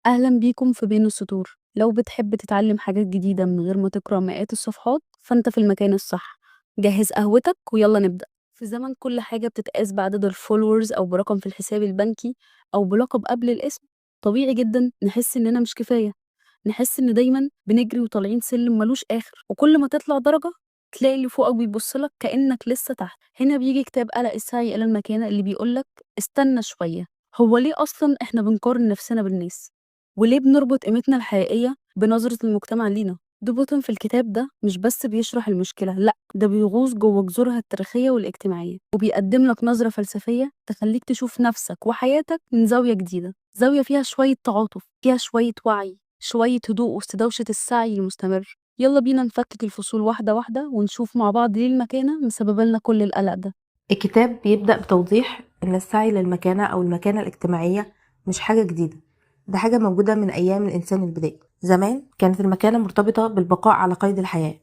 أهلا بيكم في بين السطور. لو بتحب تتعلم حاجات جديدة من غير ما تقرأ مئات الصفحات فأنت في المكان الصح. جهز قهوتك ويلا نبدأ. في زمن كل حاجة بتتقاس بعدد ال followers أو برقم في الحساب البنكي أو بلقب قبل الاسم، طبيعي جدا نحس إننا مش كفاية، نحس إن دايما بنجري وطالعين سلم ملوش آخر، وكل ما تطلع درجة تلاقي اللي فوقك بيبصلك كأنك لسه تحت. هنا بيجي كتاب قلق السعي إلى المكانة اللي بيقولك استنى شوية، هو ليه أصلا إحنا بنقارن نفسنا بالناس؟ وليه بنربط قيمتنا الحقيقية بنظرة المجتمع لينا؟ دوبوتون في الكتاب ده مش بس بيشرح المشكلة، لأ ده بيغوص جوه جذورها التاريخية والاجتماعية، وبيقدم لك نظرة فلسفية تخليك تشوف نفسك وحياتك من زاوية جديدة، زاوية فيها شوية تعاطف، فيها شوية وعي، شوية هدوء وسط دوشة السعي المستمر. يلا بينا نفكك الفصول واحدة واحدة ونشوف مع بعض ليه المكانة مسببة لنا كل القلق ده. الكتاب بيبدأ بتوضيح إن السعي للمكانة أو المكانة الاجتماعية مش حاجة جديدة، ده حاجة موجودة من أيام الإنسان البدائي. زمان كانت المكانة مرتبطة بالبقاء على قيد الحياة،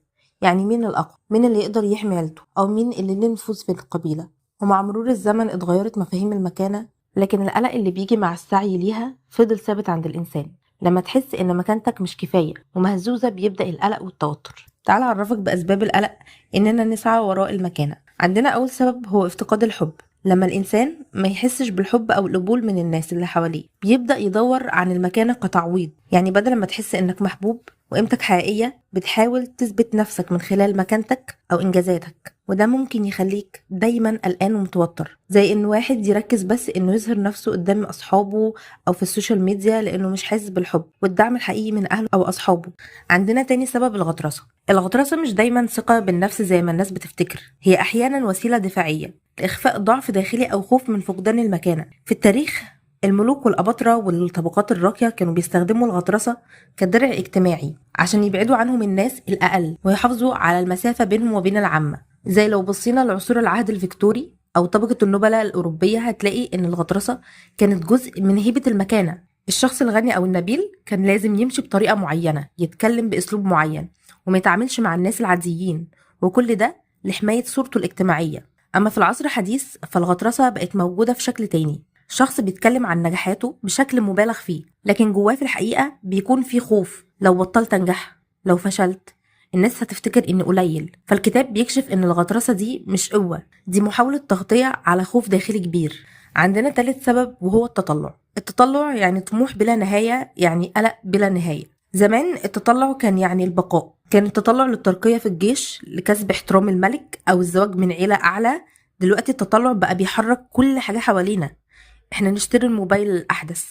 يعني مين الأقوى، مين اللي يقدر يحمي عيلته، أو مين اللي ليه نفوذ في القبيلة. ومع مرور الزمن اتغيرت مفاهيم المكانة، لكن القلق اللي بيجي مع السعي ليها فضل ثابت عند الإنسان. لما تحس إن مكانتك مش كفاية ومهزوزة بيبدأ القلق والتوتر. تعال أعرفك بأسباب القلق إننا نسعى وراء المكانة. عندنا أول سبب هو افتقاد الحب. لما الإنسان ما يحسش بالحب أو القبول من الناس اللي حواليه بيبدأ يدور عن المكانة كتعويض. يعني بدل ما تحس إنك محبوب وقيمتك حقيقية بتحاول تثبت نفسك من خلال مكانتك أو إنجازاتك، وده ممكن يخليك دايما قلقان ومتوتر. زي إن واحد يركز بس إنه يظهر نفسه قدام أصحابه أو في ال social media لأنه مش حاسس بالحب والدعم الحقيقي من أهله أو أصحابه. عندنا تاني سبب الغطرسة. الغطرسة مش دايما ثقة بالنفس زي ما الناس بتفتكر، هي أحيانا وسيلة دفاعية لإخفاء ضعف داخلي أو خوف من فقدان المكانة. في التاريخ الملوك والأباطرة والطبقات الراقية كانوا بيستخدموا الغطرسة كدرع اجتماعي عشان يبعدوا عنهم الناس الأقل ويحافظوا على المسافة بينهم وبين العامة. زي لو بصينا لعصور العهد الفيكتوري أو طبقة النبلاء الأوروبية هتلاقي إن الغطرسة كانت جزء من هيبة المكانة. الشخص الغني أو النبيل كان لازم يمشي بطريقة معينة، يتكلم بأسلوب معين، وما يتعاملش مع الناس العاديين، وكل ده لحماية صورته الاجتماعية. أما في العصر الحديث فالغطرسة بقت موجودة في شكل تاني، شخص بيتكلم عن نجاحاته بشكل مبالغ فيه، لكن جواه في الحقيقة بيكون في خوف، لو بطلت أنجح، لو فشلت، الناس هتفتكر إني قليل. فالكتاب بيكشف إن الغطرسة دي مش قوة، دي محاولة تغطية على خوف داخلي كبير. عندنا تالت سبب وهو التطلع. التطلع يعني طموح بلا نهاية، يعني قلق بلا نهاية. زمان التطلع كان يعني البقاء، كان التطلع للترقية في الجيش، لكسب احترام الملك، أو الزواج من عيلة أعلى. دلوقتي التطلع بقى بيحرك كل حاجة حوالينا، احنا نشتري الموبايل الأحدث،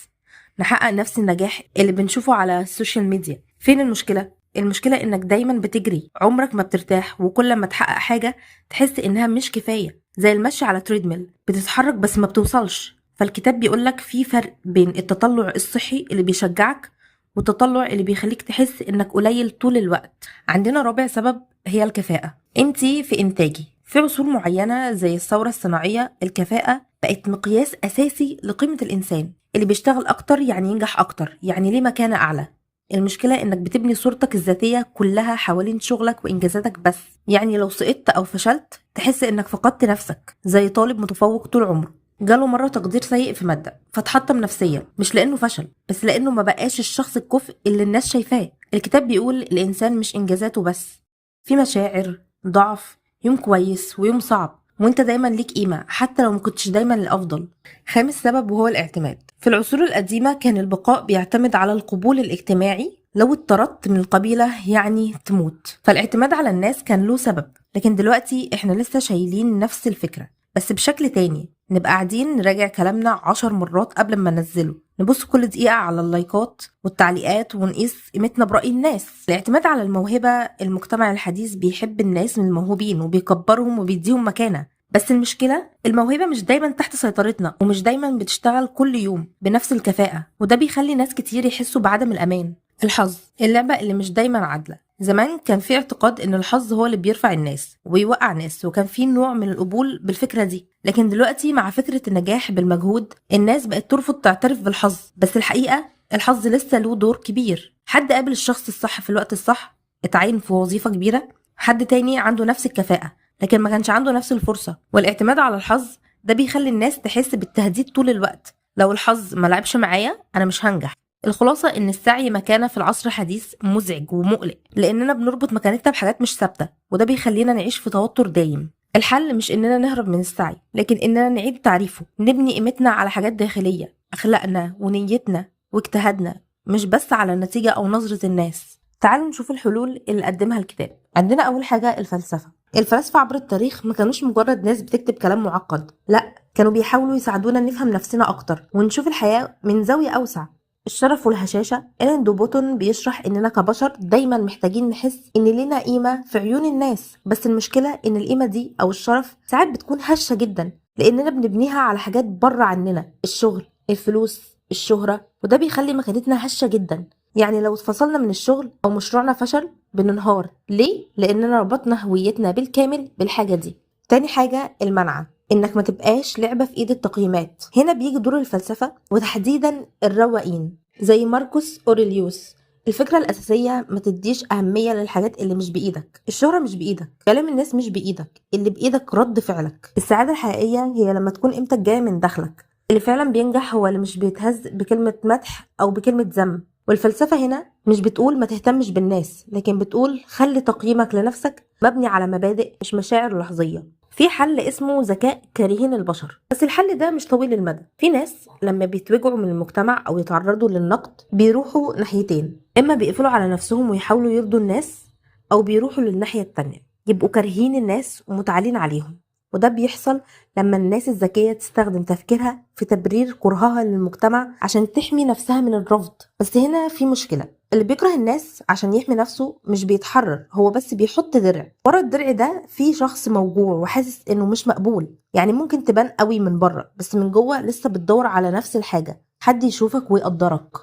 نحقق نفس النجاح اللي بنشوفه على ال social media. فين المشكلة؟ المشكلة انك دايما بتجري، عمرك ما بترتاح، وكل ما تحقق حاجة تحس انها مش كفاية، زي المشي على treadmill، بتتحرك بس ما بتوصلش. فالكتاب بيقولك في فرق بين التطلع الصحي اللي بيشجعك والتطلع اللي بيخليك تحس انك قليل طول الوقت. عندنا رابع سبب هي الكفاءة. قيمتي في انتاجي. في عصور معينة زي الثورة الصناعية الكفاءة بقت مقياس أساسي لقيمة الإنسان. اللي بيشتغل أكتر يعني ينجح أكتر، يعني ليه مكانة أعلى. المشكلة إنك بتبني صورتك الذاتية كلها حوالين شغلك وإنجازاتك بس، يعني لو سقطت أو فشلت تحس إنك فقدت نفسك. زي طالب متفوق طول عمره جاله مرة تقدير سيء في مادة فتحطم نفسيا، مش لأنه فشل، بس لأنه ما بقاش الشخص الكفء اللي الناس شايفاه. الكتاب بيقول الإنسان مش إنجازاته بس، في مشاعر، ضعف، يوم كويس ويوم صعب، وانت دايما ليك قيمة حتى لو ما كنتش دايما الأفضل. خامس سبب وهو الاعتماد. في العصور القديمة كان البقاء بيعتمد على القبول الاجتماعي، لو اتطردت من القبيلة يعني تموت، فالاعتماد على الناس كان له سبب. لكن دلوقتي احنا لسه شايلين نفس الفكرة بس بشكل تاني، نبقى قاعدين نراجع كلامنا 10 مرات قبل ما ننزله، نبص كل دقيقة على اللايكات والتعليقات ونقيس قيمتنا برأي الناس. الاعتماد على الموهبة، المجتمع الحديث بيحب الناس من الموهوبين وبيكبرهم وبيديهم مكانة، بس المشكلة الموهبة مش دايما تحت سيطرتنا، ومش دايما بتشتغل كل يوم بنفس الكفاءة، وده بيخلي ناس كتير يحسوا بعدم الأمان. الحظ، اللعبة اللي مش دايما عادلة. زمان كان في اعتقاد ان الحظ هو اللي بيرفع الناس وبيوقع ناس، وكان في نوع من القبول بالفكرة دي. لكن دلوقتي مع فكرة النجاح بالمجهود الناس بقت ترفض تعترف بالحظ، بس الحقيقة الحظ لسه له دور كبير. حد قابل الشخص الصح في الوقت الصح، اتعين في وظيفة كبيرة، حد تاني عنده نفس الكفاءة لكن ما كانش عنده نفس الفرصة. والاعتماد على الحظ ده بيخلي الناس تحس بالتهديد طول الوقت، لو الحظ ما لعبش معايا انا مش هنجح. الخلاصة إن السعي مكانة في العصر الحديث مزعج ومقلق، لأننا بنربط مكانتنا بحاجات مش ثابتة، وده بيخلينا نعيش في توتر دايم. الحل مش إننا نهرب من السعي، لكن إننا نعيد تعريفه، نبني قيمتنا على حاجات داخلية، أخلاقنا ونيتنا واجتهادنا، مش بس على النتيجة أو نظرة الناس. تعالوا نشوف الحلول اللي قدمها الكتاب. عندنا أول حاجة الفلسفة. الفلاسفة عبر التاريخ ما كانوش مجرد ناس بتكتب كلام معقد، لا، كانوا بيحاولوا يساعدونا نفهم نفسنا أكتر ونشوف الحياة من زاوية أوسع. الشرف والهشاشة، إلين دوبوتون بيشرح إننا كبشر دايما محتاجين نحس إن لنا قيمة في عيون الناس، بس المشكلة إن القيمة دي أو الشرف ساعات بتكون هشة جدا، لأننا بنبنيها على حاجات بره عننا، الشغل، الفلوس، الشهرة، وده بيخلي مكانتنا هشة جدا. يعني لو اتفصلنا من الشغل أو مشروعنا فشل بننهار. ليه؟ لأننا ربطنا هويتنا بالكامل بالحاجة دي. تاني حاجة المنعة، إنك ما تبقاش لعبة في إيد التقييمات. هنا بيجي دور الفلسفة وتحديدا الرواقين زي ماركوس أوريليوس. الفكرة الأساسية ما تديش أهمية للحاجات اللي مش بإيدك. الشهرة مش بإيدك، كلام الناس مش بإيدك، اللي بإيدك رد فعلك. السعادة الحقيقية هي لما تكون قيمتك جاية من داخلك. اللي فعلا بينجح هو اللي مش بيتهز بكلمة مدح أو بكلمة ذم. والفلسفة هنا مش بتقول ما تهتمش بالناس، لكن بتقول خلي تقييمك لنفسك مبني على مبادئ مش مشاعر لحظية. في حل اسمه ذكاء كارهين البشر، بس الحل ده مش طويل المدى. في ناس لما بيتوجعوا من المجتمع أو يتعرضوا للنقد بيروحوا ناحيتين، إما بيقفلوا على نفسهم ويحاولوا يرضوا الناس، أو بيروحوا للناحية التانية يبقوا كارهين الناس ومتعالين عليهم. وده بيحصل لما الناس الذكية تستخدم تفكيرها في تبرير كرهها للمجتمع عشان تحمي نفسها من الرفض. بس هنا في مشكلة، اللي بيكره الناس عشان يحمي نفسه مش بيتحرر، هو بس بيحط درع، ورا الدرع ده في شخص موجوع وحاسس انه مش مقبول. يعني ممكن تبان قوي من بره، بس من جوه لسه بتدور على نفس الحاجة، حد يشوفك ويقدرك.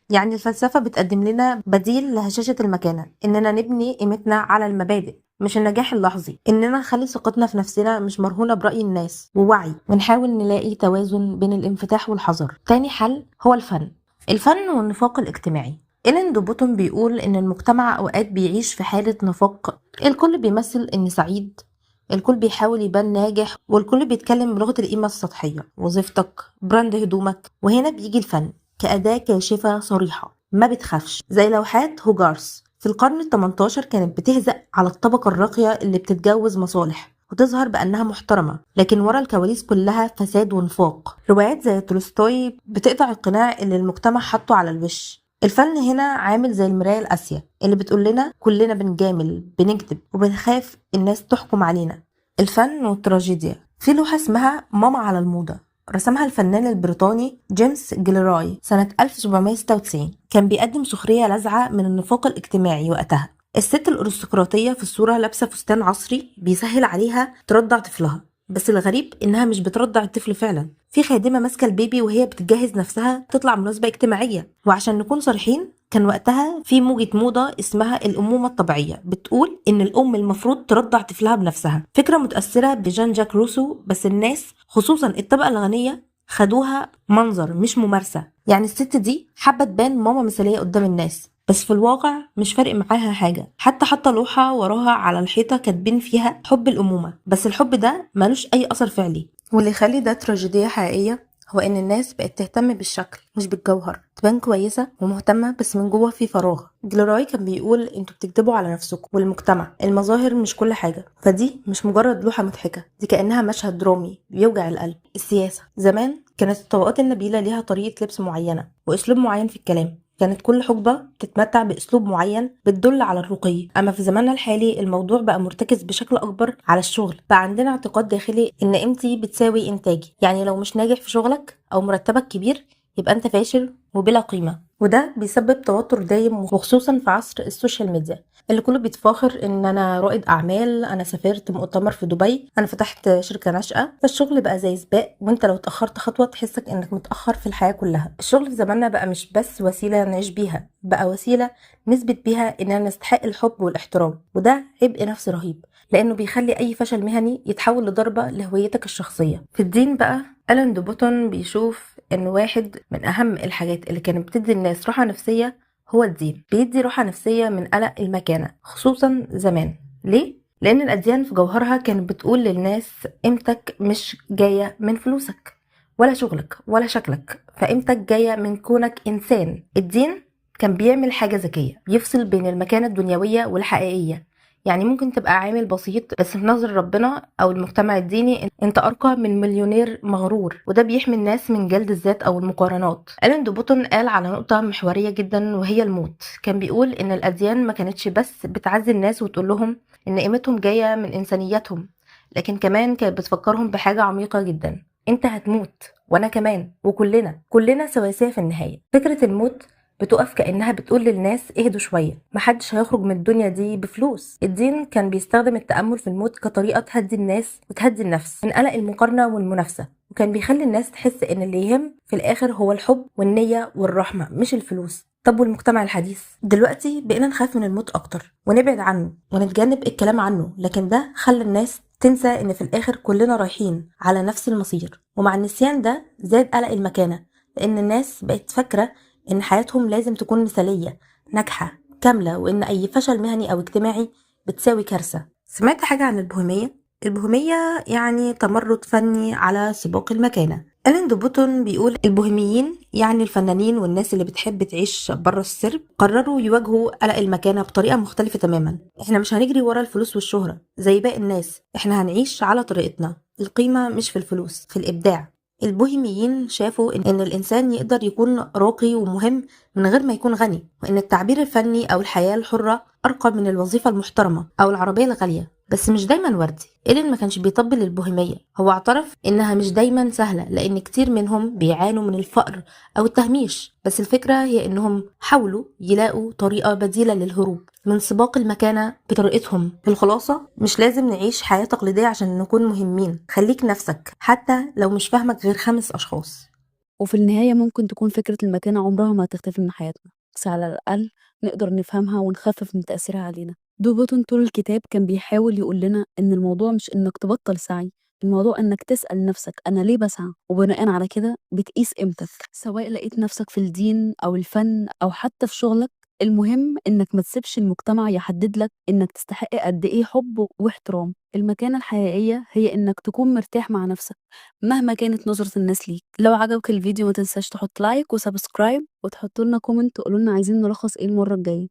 يعني الفلسفة بتقدم لنا بديل لهشاشة المكانة، اننا نبني قيمتنا على المبادئ مش النجاح اللحظي، اننا نخلي ثقتنا في نفسنا مش مرهونة برأي الناس، ووعي، ونحاول نلاقي توازن بين الانفتاح والحذر. تاني حل هو الفن. الفن والنفاق الاجتماعي. إلين دوبوتون بيقول إن المجتمع أوقات بيعيش في حالة نفاق، الكل بيمثل إن سعيد، الكل بيحاول يبان ناجح، والكل بيتكلم بلغة القيمة السطحية، وظيفتك، brand هدومك. وهنا بيجي الفن كأداة كاشفة صريحة ما بتخافش، زي لوحات هوجارث في القرن ال18 كانت بتهزأ على الطبقة الراقية اللي بتتجوز مصالح وتظهر بأنها محترمة، لكن ورا الكواليس كلها فساد ونفاق. روايات زي تولستوي بتقطع القناع اللي المجتمع حطه على الوش. الفن هنا عامل زي المراية القاسية اللي بتقول لنا كلنا بنجامل، بنكذب، وبنخاف الناس تحكم علينا. الفن والتراجيديا. في لوحة اسمها ماما على الموضة، رسمها الفنان البريطاني جيمس جيلراي سنة 1796. كان بيقدم سخرية لاذعة من النفاق الاجتماعي وقتها. الست الأرستقراطية في الصورة لابسة فستان عصري بيسهل عليها ترضع طفلها، بس الغريب إنها مش بترضع الطفل فعلا، في خادمة ماسكة البيبي وهي بتجهز نفسها تطلع مناسبة اجتماعية. وعشان نكون صريحين، كان وقتها في موجة موضة اسمها الأمومة الطبيعية، بتقول إن الأم المفروض ترضع طفلها بنفسها، فكرة متأثرة بجان جاك روسو، بس الناس خصوصا الطبقة الغنية خدوها منظر مش ممارسة. يعني الست دي حابة تبان ماما مثالية قدام الناس، بس في الواقع مش فارق معاها حاجة. حتى حاطة لوحة وراها على الحيطة كاتبين فيها حب الأمومة، بس الحب ده ملوش أي أثر فعلي. واللي يخلي ده تراجيدية حقيقية هو إن الناس بقت تهتم بالشكل مش بالجوهر، تبان كويسة ومهتمة بس من جوه في فراغ. جلوراي كان بيقول انتوا بتكذبوا على نفسكم والمجتمع، المظاهر مش كل حاجة. فدي مش مجرد لوحة مضحكة، دي كأنها مشهد درامي بيوجع القلب. السياسة. زمان كانت الطبقات النبيلة ليها طريقة لبس معينة وأسلوب معين في الكلام، كانت كل حقبة تتمتع بأسلوب معين بتدل على الرقي. أما في زماننا الحالي الموضوع بقى مرتكز بشكل أكبر على الشغل، بقى عندنا اعتقاد داخلي إن قيمتي بتساوي إنتاجي، يعني لو مش ناجح في شغلك أو مرتبك كبير يبقى أنت فاشل وبلا قيمة. وده بيسبب توتر دايم، وخصوصا في عصر ال social media اللي كله بيتفاخر ان انا رائد اعمال، انا سافرت مؤتمر في دبي، انا فتحت شركة ناشئة. فالشغل بقى زي سباق، وانت لو اتاخرت خطوة تحسك انك متاخر في الحياة كلها. الشغل في زماننا بقى مش بس وسيلة نعيش بيها، بقى وسيلة نثبت بيها اننا نستحق الحب والاحترام. وده عبء نفسي رهيب، لانه بيخلي اي فشل مهني يتحول لضربه لهويتك الشخصية. في الدين بقى ألان دوبوتون بيشوف ان واحد من اهم الحاجات اللي كانت بتدي الناس راحة نفسية هو الدين. بيدي راحة نفسية من قلق المكانة، خصوصا زمان. ليه؟ لان الاديان في جوهرها كانت بتقول للناس قيمتك مش جاية من فلوسك ولا شغلك ولا شكلك، فقيمتك جاية من كونك إنسان. الدين كان بيعمل حاجة ذكية، يفصل بين المكانة الدنيوية والحقيقية. يعني ممكن تبقى عامل بسيط بس في نظر ربنا أو المجتمع الديني أنت أرقى من مليونير مغرور، وده بيحمي الناس من جلد الذات أو المقارنات. ألين دوبوتون قال على نقطة محورية جدا وهي الموت. كان بيقول إن الأديان ما كانتش بس بتعزي الناس وتقول لهم إن قيمتهم جاية من إنسانيتهم، لكن كمان كانت بتفكرهم بحاجة عميقة جدا: أنت هتموت وأنا كمان وكلنا كلنا سواسية في النهاية. فكرة الموت بتقف كأنها بتقول للناس اهدوا شوية، محدش هيخرج من الدنيا دي بفلوس. الدين كان بيستخدم التأمل في الموت كطريقة تهدي الناس وتهدي النفس من قلق المقارنة والمنافسة، وكان بيخلي الناس تحس ان اللي يهم في الآخر هو الحب والنية والرحمة مش الفلوس. طب والمجتمع الحديث دلوقتي بقينا نخاف من الموت أكتر ونبعد عنه ونتجنب الكلام عنه، لكن ده خلى الناس تنسى ان في الآخر كلنا رايحين على نفس المصير. ومع النسيان ده زاد قلق المكانة، لأن الناس بقت فاكرة إن حياتهم لازم تكون مثالية ناجحة كاملة، وإن أي فشل مهني أو اجتماعي بتساوي كارثة. سمعت حاجة عن البوهيمية؟ البوهيمية يعني تمرد فني على سباق المكانة. ألين دوبوتون بيقول البوهيميين يعني الفنانين والناس اللي بتحب تعيش بره السرب قرروا يواجهوا قلق المكانة بطريقة مختلفة تماما. احنا مش هنجري ورا الفلوس والشهرة زي باقي الناس، احنا هنعيش على طريقتنا. القيمة مش في الفلوس، في الإبداع. البوهيميين شافوا إن الإنسان يقدر يكون راقي ومهم من غير ما يكون غني، وإن التعبير الفني أو الحياة الحرة أرقى من الوظيفة المحترمة أو العربية الغالية. بس مش دايما وردي. إيلين ما كانش بيطبل البوهيمية، هو اعترف إنها مش دايما سهلة لأن كتير منهم بيعانوا من الفقر أو التهميش، بس الفكرة هي إنهم حاولوا يلاقوا طريقة بديلة للهروب من سباق المكانة بطريقتهم. في الخلاصة مش لازم نعيش حياة تقليدية عشان نكون مهمين، خليك نفسك حتى لو مش فاهمك غير 5 أشخاص. وفي النهاية ممكن تكون فكرة المكانة عمرها ما هتختفي من حياتنا، بس على الأقل نقدر نفهمها ونخفف من تأثيرها علينا. دوبوتون طول الكتاب كان بيحاول يقول لنا إن الموضوع مش إنك تبطل سعي، الموضوع إنك تسأل نفسك أنا ليه بسعى، وبناءً على كده بتقيس قيمتك، سواء لقيت نفسك في الدين أو الفن أو حتى في شغلك. المهم إنك ما تسيبش المجتمع يحدد لك إنك تستحق قد إيه حب واحترام. المكانة الحقيقية هي إنك تكون مرتاح مع نفسك مهما كانت نظرة الناس ليك. لو عجبك الفيديو ما تنساش تحط like و subscribe وتحطوا لنا comment تقولوا لنا عايزين نلخص إيه المرة الجاية.